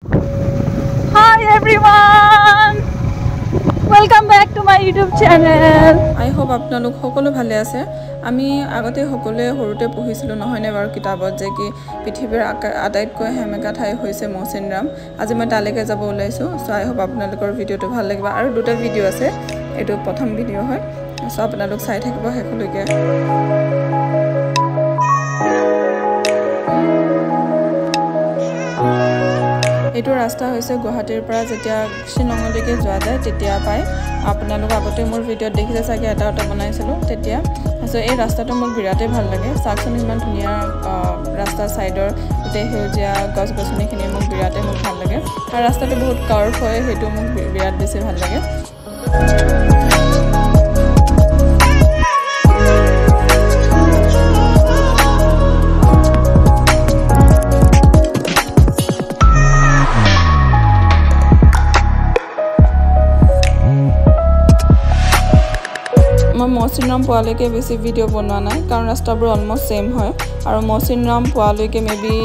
Hi everyone, welcome back to my YouTube channel. I hope আপোনালোক সকলো ভালে আছে। আমি আগতে সকলোৱে সৰুতে পঢ়িছিলোঁ নহয়নে বাৰু কিতাপত যে কি পৃথিৱীৰ আটাইতকৈ সেমেকা ঠাই হৈছে মৌচিনৰাম। আজি মই তালৈকে যাব ওলাইছোঁ। চ' আই হোপ আপোনালোকৰ ভিডিঅ'টো ভাল লাগিব। আৰু দুটা ভিডিঅ' আছে, এইটো প্ৰথম ভিডিঅ' হয়। চ' আপোনালোক চাই থাকিব শেষলৈকে। এইটো ৰাস্তা হৈছে গুৱাহাটীৰ পৰা যেতিয়া শ্বিলঙলৈকে যোৱা যায় তেতিয়া পায়। আপোনালোক আগতে মোৰ ভিডিঅ'ত দেখিছে চাগে, এটা এটা বনাইছিলোঁ তেতিয়া। চ' এই ৰাস্তাটো মোক বিৰাটেই ভাল লাগে। চাওকচোন ইমান ধুনীয়া ৰাস্তাৰ ছাইডৰ গোটেই সেউজীয়া গছ গছনিখিনি মোক বিৰাটেই ভাল লাগে। আৰু ৰাস্তাটো বহুত কাৰ্ভ হয়, সেইটো মোক বিৰাট বেছি ভাল লাগে। মই মৌচিনৰাম পোৱালৈকে বেছি ভিডিঅ' বনোৱা নাই, কাৰণ ৰাস্তাবোৰ অলমষ্ট ছেইম হয়। আৰু মৌচিনৰাম পোৱালৈকে মে বি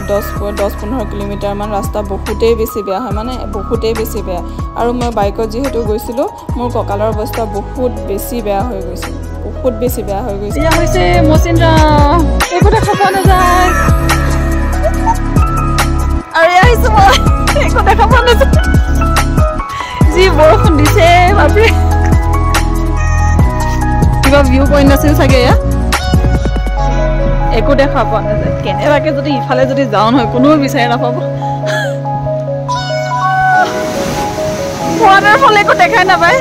10-15 কিলোমিটাৰমান ৰাস্তা বহুতেই বেছি বেয়া হয়, মানে বহুতেই বেছি বেয়া। আৰু মই বাইকত যিহেতু গৈছিলোঁ, মোৰ কঁকালৰ অৱস্থা বহুত বেছি বেয়া হৈ গৈছিল, বহুত বেছি বেয়া হৈ গৈছিল। এয়া হৈছে মৌচিনৰাম, একো দেখা পোৱা নাযায়। আৰু এয়া আহিছোঁ মই, একো দেখা পোৱা নাযায়। যি বৰষুণ দিছে বাপৰে, কিবা ভিউ পইণ্ট আছিল চাগে এয়া, একো দেখা পোৱা নাযায়। কেনেবাকে যদি ইফালে যদি যাওঁ নহয়, কোনেও বিচাৰি নাপাব। ৱাটাৰফল একো দেখাই নাপায়।